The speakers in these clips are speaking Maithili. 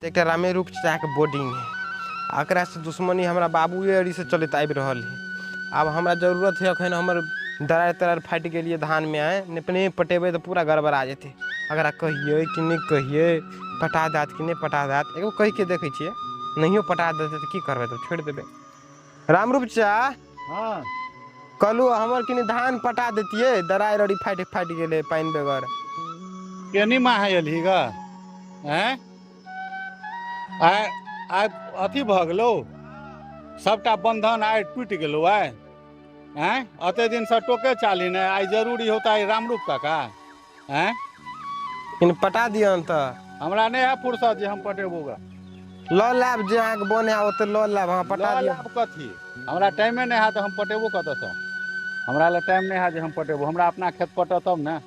तऽ एकटा रामेरूप चाचाके बोर्डिंग है आ एकरासँ दुश्मनी हमरा बाबुए अरीसँ चलैत आबि रहल है। आब हमरा जरूरत है, अखन हमर दरारि तरारि फाटि गेल यऽ धानमे, आँय नहि पटेबै तऽ पूरा गड़बड़ा जेतै। एकरा कहियै कि नहि कहियै, पटा देत कि नहि पटा देत, एगो कहिके देखै छियै, नहियो पटा देतै तऽ की करबै, तऽ छोड़ि देबै। रामरूप चाचा। हाँ। कहलू हमर कनि धान पटा देतियै, दरारि अरी फाटि फाटि गेलै पानि बेगर। केनी माहे एलही ग? हैं, आइ आइ अथी भऽ गेलौ, सबटा बंधन आइ टूटि गेलौ आइ। हैं, अते दिनसँ टोके चाली ने, आइ जरूरी होता आइ रामरूप काका। हैं, कनि पटा दियौन तऽ। हमरा नहि है फुर्सत जे हम पटेबो ग। लऽ लेब, जे अहाँके बन है ओते लऽ लेब, अहाँ पटा लऽ दियौ। लेब कथी, हमरा टाइमे नहि है तऽ हम पटेबो कतऽसँ? हमरा लए टाइम नहि है जे हम पटेबो, हमरा अपना खेत पटत तब ने।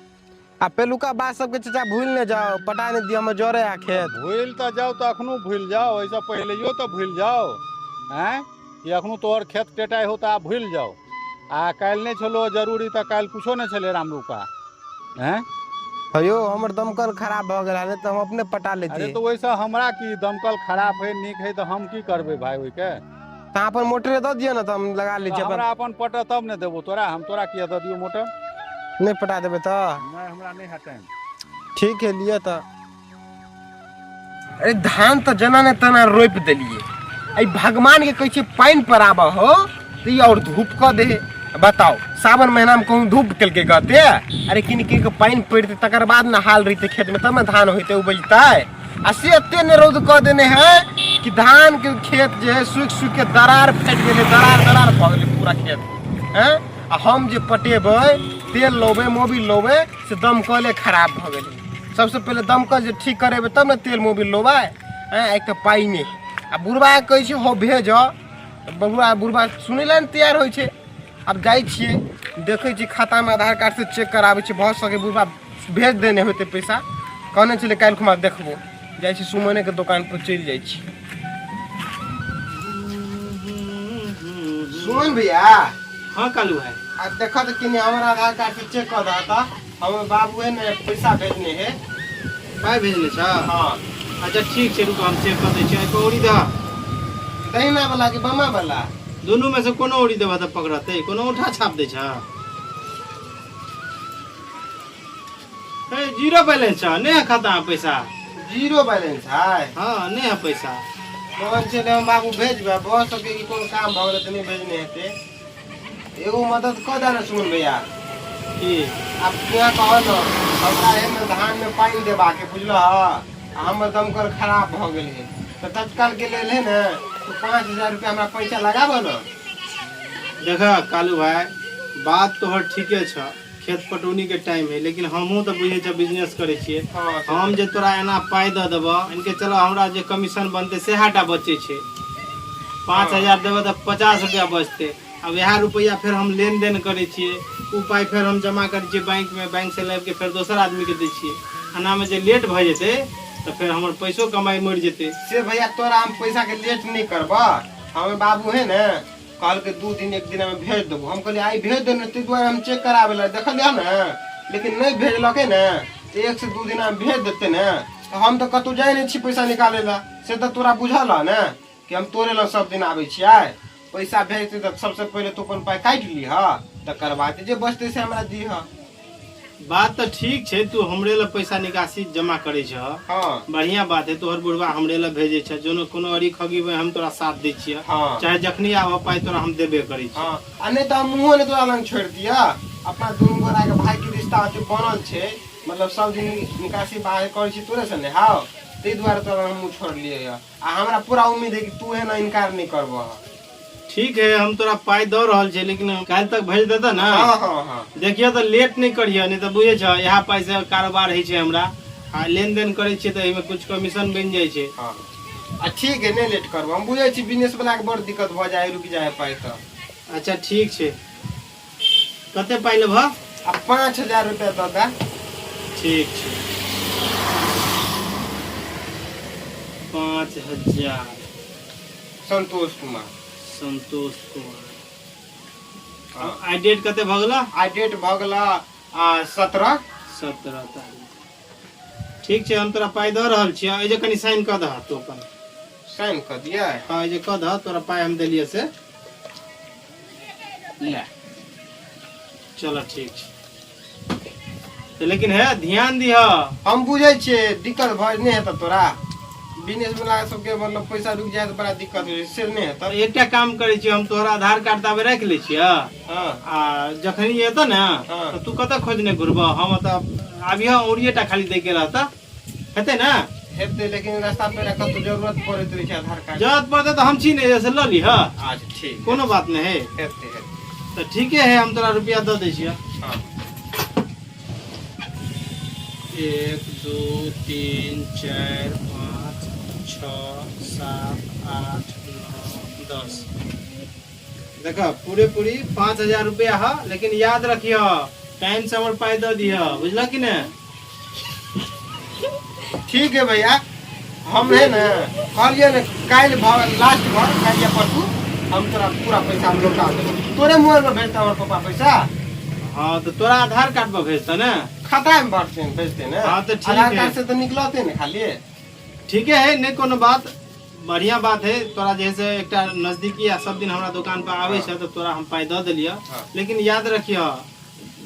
आ पहिलुका बात सबके चाचा भूलि नहि जाउ, पटा नहि दियौ, हमर जरे है खेत। भूलि तऽ जाउ तऽ अखनो भूलि जाउ, एहिसँ पहिलैयो तऽ भूलि जाउ। आँय, कि अखनो तोहर खेत टेटाइ हो तऽ आब भूलि जाउ? आ काल्हि नहि छलो जरूरी तऽ काल्हि कुछो नहि छलै रामरूपा। आँय हयौ, हमर दमकल खराब भऽ गेल है, नहि तऽ हम अपने पटा अरे लेतियै। तऽ ओहिसँ हमरा की, दमकल खराब है नीक है तऽ हम की करबै भाय ओहिके? तऽ अहाँ अपन मोटरे दऽ दिअ ने तऽ हम लगा लै तऽ छी अपन। हमरा अपन पटत तब ने देबो तोरा, हम तोरा किया दऽ दियौ मोटर? नहि पटा देबै तऽ? नहि, हमरा नहि है टाइम। ठीक है, लिअ तऽ। अरे धान तऽ जेना ने तेना रोपि देलियै, एहि भगवानके कहै छियै पानि पर आबऽ हो तऽ ई आओर धूप कऽ दे। बताउ, सावन महीनामे कहूँ धूप केलकै गते? अरे किन किन के पानि पड़ितै तकर बाद ने हाल रहितै खेतमे, तब ने धान होइतै उपजतै। आ से एते ने रौद कऽ देने है कि धान के खेत जे है सूखि सूखि के दरार फाटि गेलै, दरार दरार भऽ गेलै पूरा खेत। हैं, आ हम जे पटेबै, तेल लेबै, मोबिल लेबै, से दमकले खराब भऽ गेलै। सबसे पहिले दमकल जे ठीक करेबै तब ने तेल मोबिल लेबै। हैं, एक तऽ पाइ नहि, आ बुढ़बा के कहै छै हो भेज, बुढ़बा बुढ़बा सुनै लए नहि तैयार होइ छै। आब जाइ छियै, देखै छियै खातामे आधार कार्डसँ चेक कराबै छियै, भऽ सकै बुढ़बा भेज देने होतै पैसा, कहने छलै काल्हि खुमा देखबो। जाइ छी सुमनेके दोकानपर चलि जाइ छी। सुमन भैया। हाँ कालू भाई। आ देखऽ तऽ कनि हमर आधार कार्ड से चेक कऽ दह तऽ, हमर बाबू है ने पैसा भेजने है। पाइ भेजने छ? हाँ। अच्छा ठीक छै, रुक हम चेक कऽ दै छियै। औरी दह। दहिना वाला कि बामा वाला? दुनू में से कोनो औरी देबह तऽ पकड़तै, कोनो औंठा छाप दै छ। हे, जीरो बैलेंस छ, नहीं है खाता में पैसा। जीरो बैलेंस है? हाँ, नहीं है पैसा। मोहन छलै हम बाबू भेजबै, भऽ सकै कि कोनो काम भऽ गेलै तऽ नहि भेजने हेतै। एगो मदद कऽ दे ने सुमन भैया। की? आब किया कहऽ ने, हमरा है ने धान में पानि देबाके बुझलह, आ हमर दमकल खराब भऽ गेल है, तऽ तत्काल के लेल है ने तो 5000 रुपया हमरा पैसा लगाबऽ ने। देख कालू भाई, बात तोहर ठीके छ, खेत पटौनी के टाइम है, लेकिन हमहूँ तऽ बुझै छ बिजनेस करै छियै। हाँ, से हम जे तोरा एना पाइ दऽ देबह, इनके चलो हमरा जे कमीशन बनतै सएह टा बचै छै। पाँच हाँ। हजार देबह तऽ 50 रुपया बचतै। आब इएह रुपैआ फेर हम लेन देन करै छियै, ओ पाइ फेर हम जमा करै छियै बैंकमे, बैंक से लाबि के फेर दोसर आदमीके दै छियै। एनामे जे लेट भऽ जेतै तऽ फेर हमर पैसो कमाइ मरि जेतै। से भैया तोरा हम पैसा के लेट नहीं करबह। हमर बाबू है ने कहलकै 2 दिन 1 दिन में भेज देबो, हम कहलियै आइ भेज दे ने, ताहि दुआरे हम चेक कराबै लए देखलियै ने, लेकिन नहि भेजलकै ने। 1 से 2 दिन में भेज देतै ने तऽ हम तऽ कतहु जाइ नहि छी पैसा निकालै लए, से तऽ तोरा बुझल है ने कि हम तोरे लग सब दिन आबै छियै। पैसा भेजतै तऽ सबसे पहिले तू अपन पाइ काटि लिह, तकर बाद जे बचतै से हमरा दिह। बात तऽ ठीक छै, तू हमरे लए पैसा निकासी जमा करै छह। हाँ। बढ़िया बात है, तोहर बुढ़वा हमरे लए भेजै छै, जोनो कोनो अरी खगीबै हम तोरा साथ दै छियै। हाँ। चाहे जखनी आबऽ पाइ तोरा हम देबे करै छियै। हाँ, आ नहि तऽ हम मुँहो नहि तोरा लग छोड़ि दिअ। अपना दुनू गोटाके भाइके रिश्ता अथी बनल छै, मतलब सब दिन निकासी बाहर करै छी तोरे से ने हाउ, ताहि दुआरे तोरा हम मुँह छोड़लियै यऽ। आ हमरा पूरा उम्मीद है कि तू एना इनकार नहीं करबह। ठीक है, हम तोरा पाइ दऽ रहल छियै, लेकिन काल्हि तक भेज देतऽ ने? हाँ हाँ हाँ। देखियौ तऽ लेट नहि करियह, नहि तऽ बुझै छह इएह पाइ से कारोबार होइ छै हमरा, आ लेन देन करै छियै तऽ एहिमे कुछ कमीशन बनि जाइ छै। हाँ, आ ठीक है, नहि लेट करबो, हम बुझै छी बिजनेस वाला के बड़ दिक्कत भऽ जाइ है, रुकि जाइ है पाइ तऽ। अच्छा ठीक छै, कते पाइ लेबह? आ 5000 रुपया दऽ दे। ठीक छै, 5000। संतोष कुमार। संतोष कुमार। हाँ। आइ डेट कते भऽ गेल? आइ डेट भऽ गेल आ 17। 17 तारीख। ठीक छै, हम तोरा पाइ दऽ रहल छियै, एहि जे कनि साइन कऽ दह तू अपन। साइन कऽ दियै? हँ, एहि जे कऽ दह, तोरा पाइ हम देलियै से ले। चल ठीक छै तऽ, लेकिन हे ध्यान दिह। हम बुझै छियै, दिक्कत भऽ नहि हेतौ तोरा। बिजनेस वाला सबके मतलब पैसा रुकि जाए तऽ बड़ा दिक्कत होइ छै, से नहि हेतौ। एकटा काम करै छियै, हम तोहर आधार कार्ड ताबे राखि लै छियै। हँ। आ जखन ई एतऽ ने, हँ। तऽ तू कतऽ खोजने घुरबह? हम ओतऽ आबिह, औरिये टा खाली दैके रहतऽ, हेतै ने? हेतै, लेकिन रास्ता पे कतौ जरूरत पड़ैत रहै छै आधार कार्ड। जरूरत पड़तै तऽ हम छी ने, से लऽ लिह। अच्छा ठीक। कोनो बात नहि है। हेतै हेतै। तऽ ठीके है, हम तोरा रुपया दऽ दै छियह। हँ। 1 2 3 4 5 6 7 8 9 10, देख पूरे पूरी 5000 रुपया है। लेकिन याद रखिह, टाइम से हमर पाइ दऽ दिह, बुझल कि ने? ठीक है भैया, हम है ने कहलियै ने, काल्हि भऽ लास्ट भऽ काल्हि या परसू हम तोरा पूरा पैसा हम लौटा देबो। तोरे मोबाइल पर भेजता हमर पापा पैसा। हाँ, तऽ तोरा आधार कार्ड पर भेजतऽ ने? खाता में भरते भेजते ने। हाँ, तऽ ठीक आधार है। कार्ड से तऽ निकलते ने खाली। ठीके है, नहि कोनो बात, बढ़िया बात है। तोरा जे है से एकटा नजदीकी आ सब दिन हमरा दुकान पर आबै छै, तऽ तोरा हम पाइ दऽ देलियऽ। हाँ। लेकिन याद रखिह,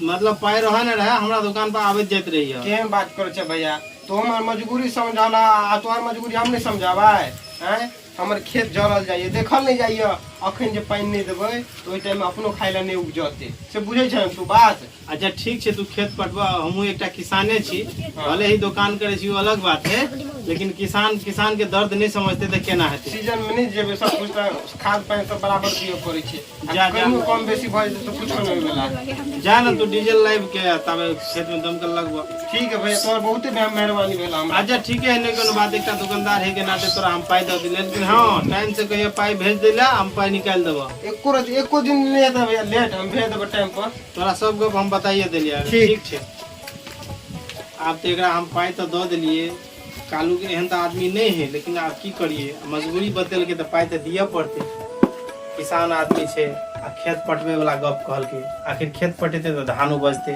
मतलब पाइ रहै न रहै, हमरा दुकान पर आबैत जाइत रहिह। केहन बात करै छै भैया तू? हमर मजबूरी समझाला आ तोहर मजबूरी हम नहि समझाबै? आँय, हमर खेत जरल जाइए, देखल नहि जाइए। अखन जे पानि नहि देबै तऽ ओहि टाइममे अपनो खाइ लए नहि उपजतै, से बुझै छै तू बात? अच्छा ठीक छै, तू खेत पटबह, हमहूँ एकटा किसाने छी। भले ही दोकान करै छी ओ अलग बात है, लेकिन किसान किसान के दर्द नहि समझते तऽ केना हेतै? सीजन मे नहि जेबै, सब कुछ तऽ खाद पानि सब बराबर दिअ पड़ै छै। आ जा, जा। कनियो कम बेसी भऽ जेतै तऽ कुछो नहि होइवला। जा ने तू डीजल लाबि के तब खेत में दमकल लगबह। ठीक है भैया, तोहर बहुते मेहरबानी भेल हमरा। अच्छा ठीक है, नहीं कोनो बात। एकटा दुकानदार है के नाते तोरा हम पाइ दऽ देलियै, लेकिन हाँ, टाइम से कहियो पाइ भेज दै ला, हम पाइ निकालि देबह। एको रोज एको दिन नहि हेतै भैया लेट, हम भेज देबै टाइम पर। तोरा सब गप हम बताइए देलियै। ठीक। ठीक छै, आब तऽ एकरा हम पाइ तऽ दऽ देलियै। कालू के एहन तऽ आदमी नहि है, लेकिन आब की करियै? मजबूरी बतेलकै तऽ पाइ तऽ दिअ पड़तै। किसान आदमी छै आ खेत पटबै वाला गप कहलकै। आखिर खेत पटेतै तऽ धान उपजतै,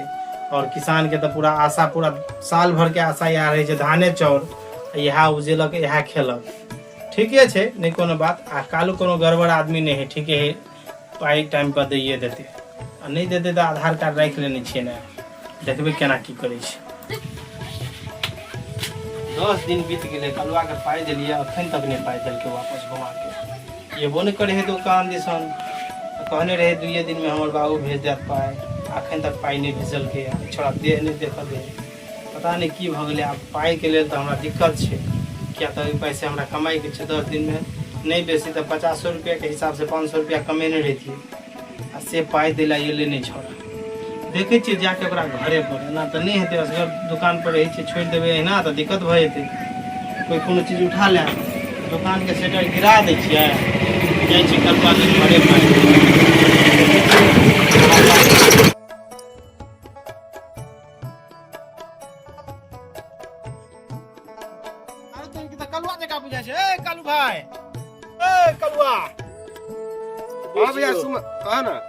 और किसान के तऽ पूरा आशा, पूरा साल भर के आशा इएह रहै छै, धाने चाउर इएह उपजेलक, इएह खेलक। ठीके छै, नहि कोनो बात। आ कालू कोनो गड़बड़ आदमी नहि है, ठीके है, पाइ टाइम पर दैए देतै। आ नहि देतै तऽ आधार कार्ड राखि लेने छियै ने, देखबै केना की करै छै। 10 दिन बीत गेलै, कलुआके पाइ देलियै, अखन तक नहि पाइ देलकै वापस घुमा के। एबो नहि करै है दोकान दिसन। कहने रहै 2 दिनमे हमर बाबू भेज देत पाइ, अखन तक पाइ नहि भेजलकै। छोड़ा देह नहि देखऽ दे, पता नहि की भऽ गेलै। आब पाइके लेल तऽ हमरा दिक्कत छै, किया तऽ ओहि पाइसँ हमरा कमाइके छै। 10 दिनमे नहि बेसी तऽ 50 रुपैआके हिसाबसँ 500 रुपैआ कमेने रहितियै, आ से पाइ दै लए एलै नहि छौड़ा। देखै छियै जाके ओकरा घरे पर, एना तऽ नहि हेतै। असगर दोकान पर रहै छियै, छोड़ि देबै एहिना तऽ दिक्कत भऽ जेतै, कोइ कोनो चीज उठा ले। दोकानके सेटर गिरा दै छियै, जाइ छियै कलुआके घरे पर। अरे तोहर के तऽ कलुआ जकाँ बुझाइ छै। ए कालू भाय, ए कलुआ। हाँ भैया, सुन, कह ना।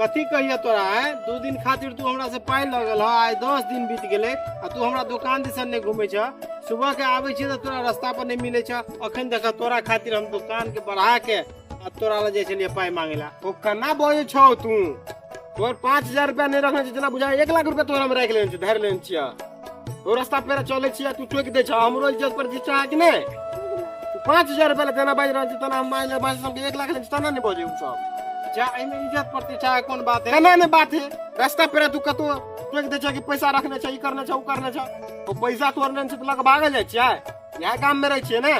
कथी कहिया तोरा? आय 2 दिन खातिर तू हमरा से पाइ लगल ह, आइ 10 दिन बीत गेलै आ तू हमरा दोकान दिसन नहि घुमै छ। सुबह के आबै छियै तऽ तोरा रास्ता पर नहि मिलै छ। अखन देख, तोरा खातिर हम दोकान के बढ़ा के आ तोरा लग जाइ छलियै पाइ मांगे ला। ओ केना बजै छौ तू? तोहर 5000 रुपया नहि रखने छै, जेना बुझाइ 1 लाख रुपया तोहर हम राखि लेने छियै, धरि लेने छियै। ओ रास्ता पेरा चलै छियै, तू टोकि दै छह। हमरो इज्जत प्रतिष्ठा है कि नहि? तू 5000 रुपया ले तेना बाजि रहल छी, तेना हम मानि ले सबके 1 लाख लेने छी, तेना नहि बजै ओ सब। जा, एहिमे इज्जत प्रतिष्ठा के कोन बात है? केना नहि बात है? रास्ता पेरा तू कतौ टोकि दै छह कि पैसा रखने छै, ई करने छै, ओ करने छै। ओ पैसा तोहर लेने छै तऽ लऽ कऽ भागल जाइ छियै? इएह गाममे रहै छियै ने,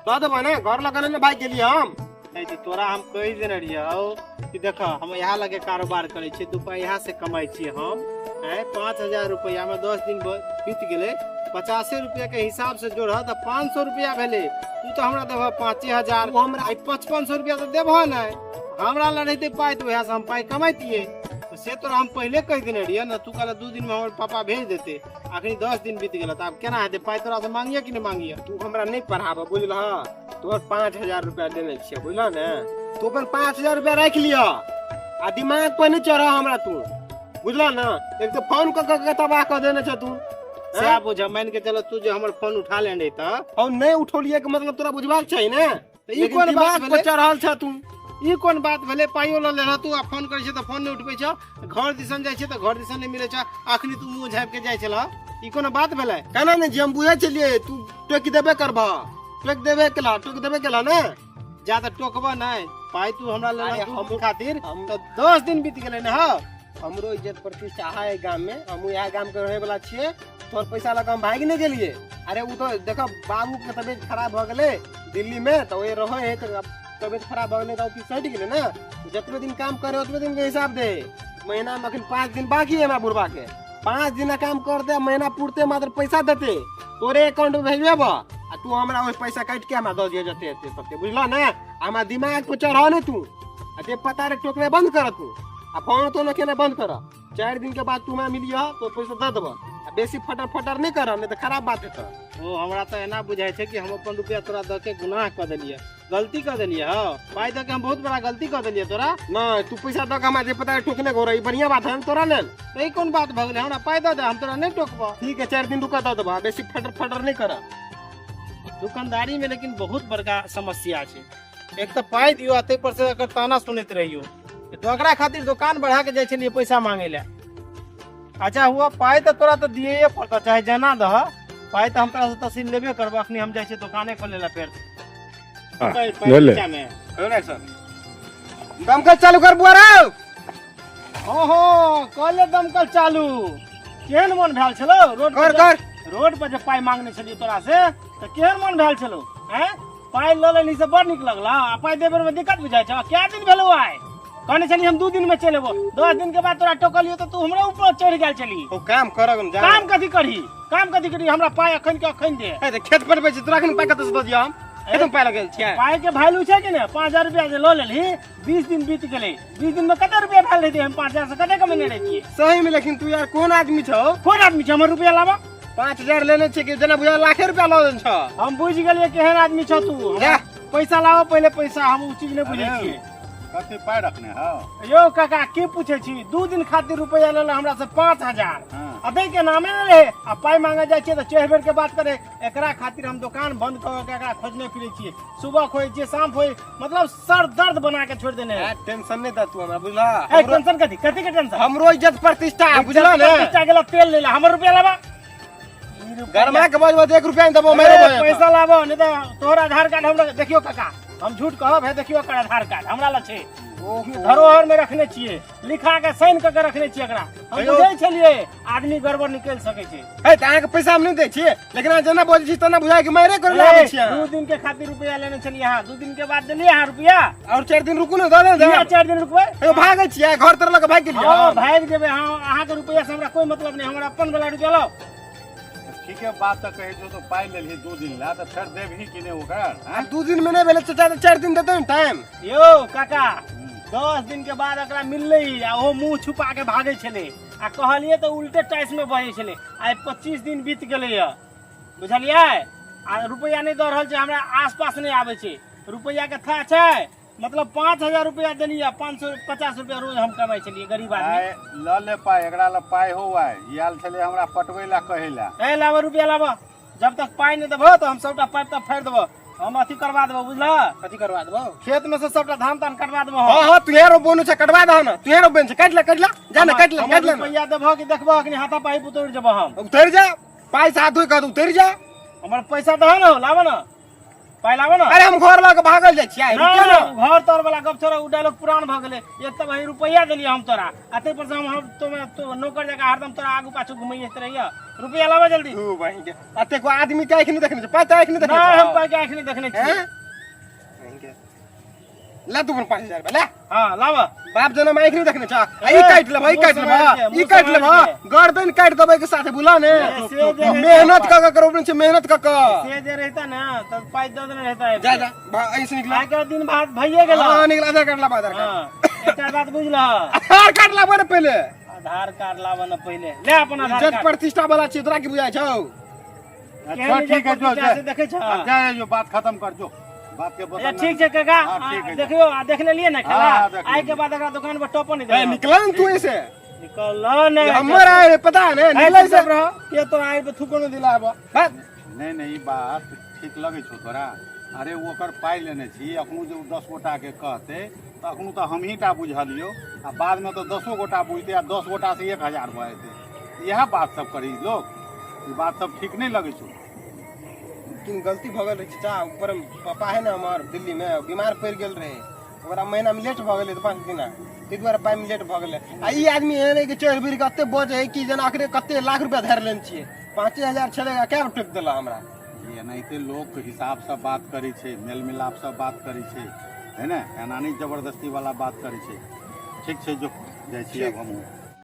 दऽ देबै ने घर लऽ कऽ नहि ने भागि गेलियै हम। नहीं तऽ तोरा हम कहि देने रहियौ कि देख, हम इएह लगे कारोबार करै छियै, 2 पाइ इएह से कमाइ छियै हम। आँय, 5000 रुपैआमे 10 दिन बीत गेलै, 50 रुपैआके हिसाबसँ जोड़ह तऽ 500 रुपैआ भेलै। तू तऽ हमरा देबह 5000। ओ हमरा आइ 5500 रुपैआ तऽ देबह नहि। हमरा लग रहितै पाइ तऽ उएहसँ हम पाइ कमैतियै। तऽ से तोरा हम पहिले कहि देने रहियै ने। तू कहलह 2 दिनमे हमर पापा भेज देतै। अखनी 10 दिन बीत गेल, तऽ आब केना हेतै? पाइ तोरासँ मांगिए कि नहि मांगिए? तू हमरा नहि पढ़ाबऽ, बुझलह? तोहर 5000 रुपया देने छियै, बुझलह ने? तू अपन 5000 रुपया राखि लिअ आ दिमाग पर नहि चढ़ हमरा तू, बुझलह ने? एक तऽ फोन कऽ कऽ के तबाह कऽ देने छ तू। सएह बुझ, मानि के चलो तू जे हमर फोन उठा लेने रही तऽ और नहीं उठौलिए के मतलब तोरा बुझबाक चाही ने। तऽ ई लेकिन कोन बात दिमाग पर भेलै? चढ़ल छ तू। ई कोन बात भेलै? पाइयो लऽ लेलह तू आ फोन करै छै तऽ फोन नहि उठबै छह, घर दिसन जाइ छै तऽ घर दिसन नहि मिलै छह, अखनी तू मुँह झाँपि के जाइ छलह, ई कोनो बात भेलै? केना नहि जे हम बुझै छलियै तू टोकि देबे करबह, टोकि देबे केला, टोकि देबे केला ने। जा तऽ टोकबह नहि, पाइ तू हमरा लेलह अरे दू हम- दिन खातिर हम- तऽ 10 दिन बीत गेलै ने। हौ हमरो इज्जत प्रतिष्ठा है गाम में, हमहूँ इएह गाम के रहे वाला छियै, तोहर पैसा लऽ कऽ हम भागि नहि गेलियै। अरे ओ तऽ देखऽ बाबू के तबियत खराब भऽ गेलै दिल्ली में, तऽ ओहि रहै है, तऽ तबियत खराब भऽ गेलै तऽ ऑफिस सटि गेलै ने। जतबे दिन काम करे ओतबे दिन के हिसाब दे। महीना में अखन 5 दिन बाकी है हमरा बुढ़बा के, 5 दिन काम कर दे, महीना पूरते मात्र पैसा देते, तोरे अकाउंट में भेजबे आ तू हमरा ओहि पैसा काटि के हमरा दऽ दिअ जते हेतै सबके, बुझलह ने? हमरा दिमाग पर चढ़ऽ ने तू, आ जे पता रे टोकनाइ बंद कर तू, आ फोन तोन केनाइ बंद कर। 4 दिन के बाद तू हमरा मिलिह तो पैसा दऽ देबह, आ बेसी फटर फटर नहि कर, नहि तऽ खराब बात हेतऽ। ओ हमरा तऽ एना बुझाइ छै कि हम अपन रुपया तोरा दऽ के गुनाह कऽ देलियै, गलती कऽ देलियै। हौ पाइ दऽ के हम बहुत बड़ा गलती कऽ देलियै तोरा। नहि तू पैसा दऽ के हमरा जे पता टोकने घोर, ई बढ़िआँ बात है ने तोरा लेल? तऽ ई कोन बात भऽ गेलै? हमरा पाइ दऽ दे, हम तोरा नहि टोकबह। ठीक है, 4 दिन रुका दऽ देबह, बेसी फटर फटर नहि कर। दुकानदारी में लेकिन बहुत बड़का समस्या छै, एक तऽ पाइ दियौ आ ताहि पर से एकर ताना सुनैत रहियौ। तऽ ओकरा खातिर दोकान बढ़ा के जाइ छलियै पैसा मांगै लए। अच्छा हुआ, पाइ तऽ तोरा तऽ दियैए पड़तौ, चाहे जेना दह, पाइ तऽ हम तोरा से तसील लेबे करबो। अखनी हम जाइ छियै दोकाने खोले लए फेर। पाइ- पाइ ले ले। पीछा मे। दमकल चालू कर बुआ रौ। हँ हँ, कऽ ले दमकल चालू। केहन मन भेल छलौ रोड कर कर रोड पर जे पाइ मांगने छलियै तोरा से, तऽ केहन मन भेल छलौ? आँय पाइ लऽ लेलही से बड़ नीक लगल, आ पाइ देबे मे दिक्कत बुझाइ छौ? कए दिन भेलौ आइ? कहने छली हम 2 दिन में चलि एबो, 10 दिन के बाद तोरा टोकलियो तऽ तू हमरा ऊपर चढ़ि गेल छली। ओ काम करग जा। काम कथी करही? काम कथी करही? हमरा पाइ अखन के अखन दे। ए, तऽ खेत पटबै छी तोरा अखन पाइ कतऽ से दऽ दिअ? हम खेत में पाइ लगेल छियै। पाइ के वैल्यू छै कि नहि? 5000 रुपया जे लऽ लेलही, 20 दिन बीत गेलै, 20 दिन में कते रुपया भेल रहितै? हम 5000 से कते कमेने रहितियै? सही में, लेकिन तू यार कोन आदमी छौ? कोन आदमी छै? हमर रुपया लाबऽ। 5000 लेने छै कि जेना बुझा लाखे रुपया लऽ लेने छौ। हम बुझि गेलियै केहन आदमी छौ तू। जा। पैसा लाबऽ पहिले पैसा, हम ओ चीज नहि बुझै छियै। कते पाइ रखने हौ? यौ काका की पूछै छी, 2 दिन खातिर रुपया लेलक हमरा से 5000, हाँ। आ दै के नामे नहि रहै, आ पाइ मांगे जाइ छियै तऽ चढ़ि बेर के बात करे। एकरा खातिर हम दोकान बंद कऽ के एकरा खोजने फिरै छियै, सुबह खोजै छियै, शाम खोजै, मतलब सर दर्द बना के छोड़ि देने है। ए, टेंशन नहि दे तू हमरा, बुझलह? ए, टेंशन कथी? कथी के टेंशन? हमरो इज्जत प्रतिष्ठा है, बुझलह ने? प्रतिष्ठा गेला तेल लेला, हमर रुपया लाबा। गरमा के बजबो तऽ 1 रुपया नहि देबो, मारि देबो। पैसा लाबो नहीं तऽ तोहर आधार कार्ड हमरा देखियो काका, हम झूठ कहब? है देखियो एकर आधार कार्ड हमरा लग छै, धरोहर में रखने छियै, लिखा के साइन कऽ के रखने छियै एकरा। हम हेयौ। बुझै छलियै आदमी गड़बड़ निकलि सकै छै। हे तऽ अहाँके पैसा हम नहि दै छियै, लेकिन अहाँ जेना बजै छी तेना बुझाइ कि मारे करे आबै छियै अहाँ। 2 दिन के खातिर रुपया लेने छलियै अहाँ, 2 दिन के बाद देलियै अहाँ रुपया? और 4 दिन रुकू ने, दऽ दे। किया 4 दिन रुकबै? हेयौ, भागै छियै घर तर लऽ कऽ भागि गेलियै। हँ भागि जेबै। हँ अहाँके रुपया से हमरा कोई मतलब नहि, हमर अपन वाला रुपया लाउ। ठीके बात तऽ कहै छौ, तऽ पाइ लेलही 2 दिन ला तऽ फेर देबही कि नहि ओकर? आब 2 दिन में नहि भेलै चाचा, तऽ 4 दिन देतै ने टाइम। यौ काका 10 दिन के बाद एकरा मिललै आ ओहो मुँह छुपा के भागै छलै, आ कहलियै तऽ उल्टे टाइस में बजै छलै। आइ 25 दिन बीत गेलै, बुझलियै? आ रुपैआ नहि दऽ रहल छै, हमरा आसपास नहि आबै छै। रुपैआ के था छै, मतलब 5000 रुपया देलियै, 550 रुपया रोज हम कमाइ छलियै, गरीब आदमी। आइ लऽ ले पाइ, एकरा लए पाइ हौ। आइ ई आयल छलै हमरा पटबै लए कहै लए। ए लाबऽ रुपया लाबऽ, जब तक पाइ नहि देबहो तऽ हम सबटा पाइप ताइप फाड़ि देबो, हम अथी करवा देबो, बुझलह? कथी करवा देबो? खेत में से सबटा धान तान कटवा देबो। हाँ हाँ, तुहे रोपनो छै, कटवा दह ना, तुहे रोपन छै, काटि ले, काटि ले, जा ना, काटि ले, काटि ले ना। रुपया देबहो कि देखबहो अखनी हाथा पाइ उतरि जेबो हम। उतरि जा, पाइ से हाथ धोइ कऽ उतरि जा। हमर पैसा दह ना, लाबऽ ना पाइ, लाबऽ ना। अरे हम घर लऽ कऽ भागल जाइ छियै, ना, रुकियौ ना, ना। घर तोर वाला गप छोड़ा, उ डायलॉग पुरान भऽ गेलै। एक तऽ वही रुपैआ देलियै हम तोरा, आ ताहि पर से हम तो नौकर जकाँ हरदम तोरा आगू पाछू घुमैत रहियै। रुपैआ लाबऽ जल्दी। धू बहिन के, एतेक आदमी के आँखि नहि देखने छै, पाइ तऽ आँखि नहि देखने नहि, हम छै। पाइ के आँखि नहि देखने छियै। हैं? बहिन के। ले तू अपन 5000 रुपया ले। हाँ लाबऽ। बाप जनम आँखि नहि देखने छ, आ ई काटि लेबह, ई काटि लेबह, ई काटि लेबह, गर्दन काटि देबै के साथे, बुझलह ने? से जे रहिता- मेहनत कऽ कऽ करबै छै, मेहनत कऽ कऽ। से जे रहिता ना तऽ पाइ दऽ देने रहिता। जा जा, ऐसे निकला। आइ के दिन भात भइए गेल। हाँ निकला, आधार कार्ड लाबऽ, आधार कार्ड। हाँ एकटा बात बुझलह? आधार कार्ड लाबऽ ने पहिले। आधार कार्ड लाबऽ ने पहिले, ले अपन आधार इज्जत कार्ड। प्रतिष्ठा वाला छियै, तोरा की बुझाइ छौ? अच्छा ठीक है, जो से देखै छह? जा जा, जो बात खत्म कर, जो बात के अच्छा बदल। ठीक छै काका। हाँ, ठीक है। देखियो, आ देख लेलियै ने खेला? हाँ, देख आइ के लेलियै। बाद एकरा दुकान पर टपो नहि ए देबै। निकला ने तू ऐसे। निकल ने। हमर आए रहे पता है ने, निकल से रह के तोरा आइ पे थूको न दिलाब। नहि नहि, ई बात ठीक लगै छौ तोरा? अरे ओकर पाइ लेने छी, अखनो जे ओ 10 गोटाके कहतै तऽ अखनो तऽ हमही टा बुझलियौ, आ बादमे तऽ 10 गोटा बुझतै आ 10 गोटासँ 1000 भऽ जेतै। इएह बात सब करी लोक, ई बात सब ठीक नहि लगै छौ। लेकिन गलती भऽ गेल रहै चाचा, ऊपर पापा है ने हमर दिल्ली में, बीमार पड़ि गेल रहै, ओकरा महीना में लेट भऽ गेलै तऽ 5 दिना, ताहि दुआरे पाइ में लेट भऽ गेलै। आ ई आदमी एहन है कि चढ़ि बिढ़ि कऽ एते बजै है कि जेना अखने कते लाख रुपया धरि लेने छियै, 5000 छलै, कै बेर टोकि देलक हमरा। ई एनाहिते लोक हिसाबसँ बात करै छै, मेल मिलापसँ बात करै छै, है ने? एना नहि जबरदस्ती वाला बात करै छै। ठीक छै, जो जाइ छी आब हमहूँ।